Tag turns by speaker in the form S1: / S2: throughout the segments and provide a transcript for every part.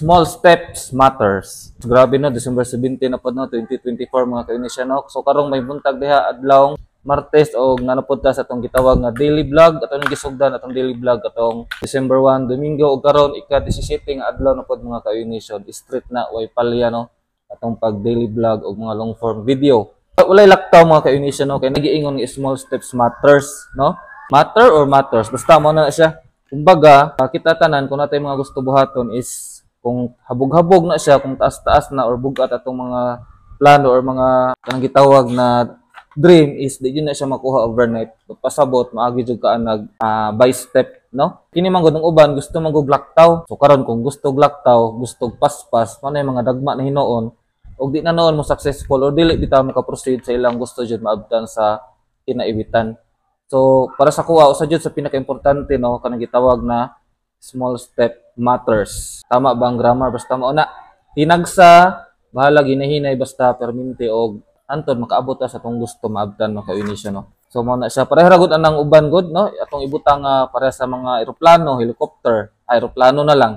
S1: Small steps matters. Grabe no, December 17 na pod no, 2024, mga ka-Indonesia, no. So karong may buntag diha, adlaw Martes, og naa na pod ta sa atong gitawag nga daily vlog, atong gisugdan atong daily vlog atong December 1, Domingo, ug karon ika-17 nga adlaw na pod, mga ka-Indonesia. Straight na, way palya no, atong pag daily vlog og mga long form video. Walay laktaw, mga ka-Indonesia, no, kay nagiingon nga small steps matters, no? Matter or matters, basta mo na siya. Kumbaga, kita tanan kung natay mga gusto buhaton is kung habog-habog na siya, kung taas-taas na or bugat atong mga plano or mga kanang gitawag na dream is di jud na siya makuha overnight. Pasabot, maagi jud ka nag by step, no? Kini man gud ang uban gusto man gud laktaw. So karon kung gusto og laktaw, gusto og paspas, man mga dagma na hinuon og di na noon mo successful or dili bitaw maka-proceed sa ilang gusto jud maabtan sa kinaiwitan. So para sa kuha, usa jud sa pinaka-importante no, kanang gitawag na small step matters. Tama ba ang grammar? Basta mao na. Tinagsa, bahala ginahinay, basta perminti og antod makaabot ta sa atong gusto maabtan, mga ka-Indonesia, no. So mao na siya. Pareha ra gud anang uban gud no. Atong ibutang nga pareha sa mga eroplano, helicopter, aeroplano na lang.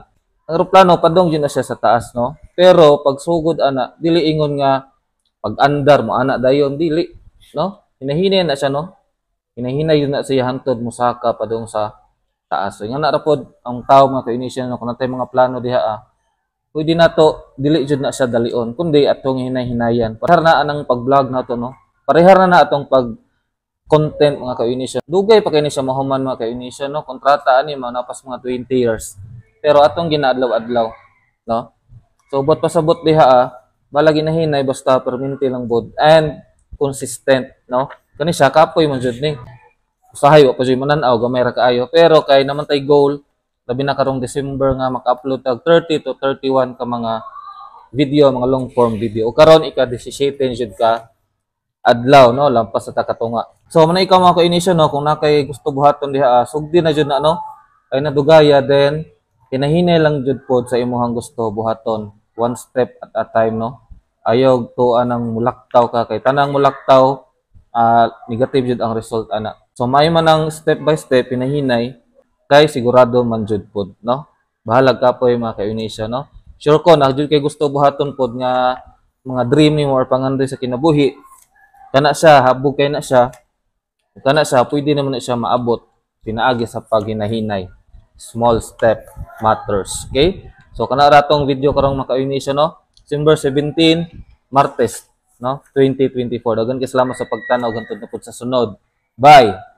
S1: Ang eroplano padong jud na siya sa taas no. Pero pag sugod ana, dili ingon nga pag andar mo ana dayon, dili no. Hinahinay na siya no. Hinahinay jud na siya hantod mosaka padung sa taas. So nga na ra pod ang tao, mga ka-Indonesia, no, kung natay mga plano diha pwede na to, dili jud na siya dalion kundi atong hinay-hinayan. Parehar na anang pag-vlog nato no. Parehar na na atong pag content, mga ka-Indonesia. Dugay pa kay ni siya mahuman, mga ka-Indonesia, no. Kontrata ani mga napas mga 20 years. Pero atong ginaadlaw-adlaw no. So buot pasabot diha bala ginahinay, basta perminti lang bod and consistent no. Kani siya kapoy man jud ni. Usahay wa pa jud manan-aw, gamay ra kaayo, pero kay naman tay goal labi na karong December nga maka-upload tag 30 to 31 ka mga video, mga long form video. O karon ika 17 jud ka adlaw no, lampas sa takatunga. So man ikaw, mga ka-Indonesia, no, kung nakay gusto buhaton diha, sugdi na jud na no. Ay nadugaya then hinahinay lang jud pod sa imuhang gusto buhaton, one step at a time no. Ayaw tuan ang mulaktaw ka kay tanang mulaktaw negative jud ang result ana. So may man ang step by step, hinahinay kay sigurado man jud pod no. Bahalag kapoy, mga ka-Indonesia, no. Sure ko na jud kay gusto buhaton pod nga mga dream nimo or pangandoy sa kinabuhi. Kana siya, habog kay na siya. Kana siya, pwede naman na siya maabot pinaagi sa paghinahinay. Small step matters. Okay? So kana ra tong video karong, mga ka-Indonesia, no. December 17, Martes, no, 2024. Daghang kay salamat sa pagtanaw, hantod na pud sa sunod. Bye.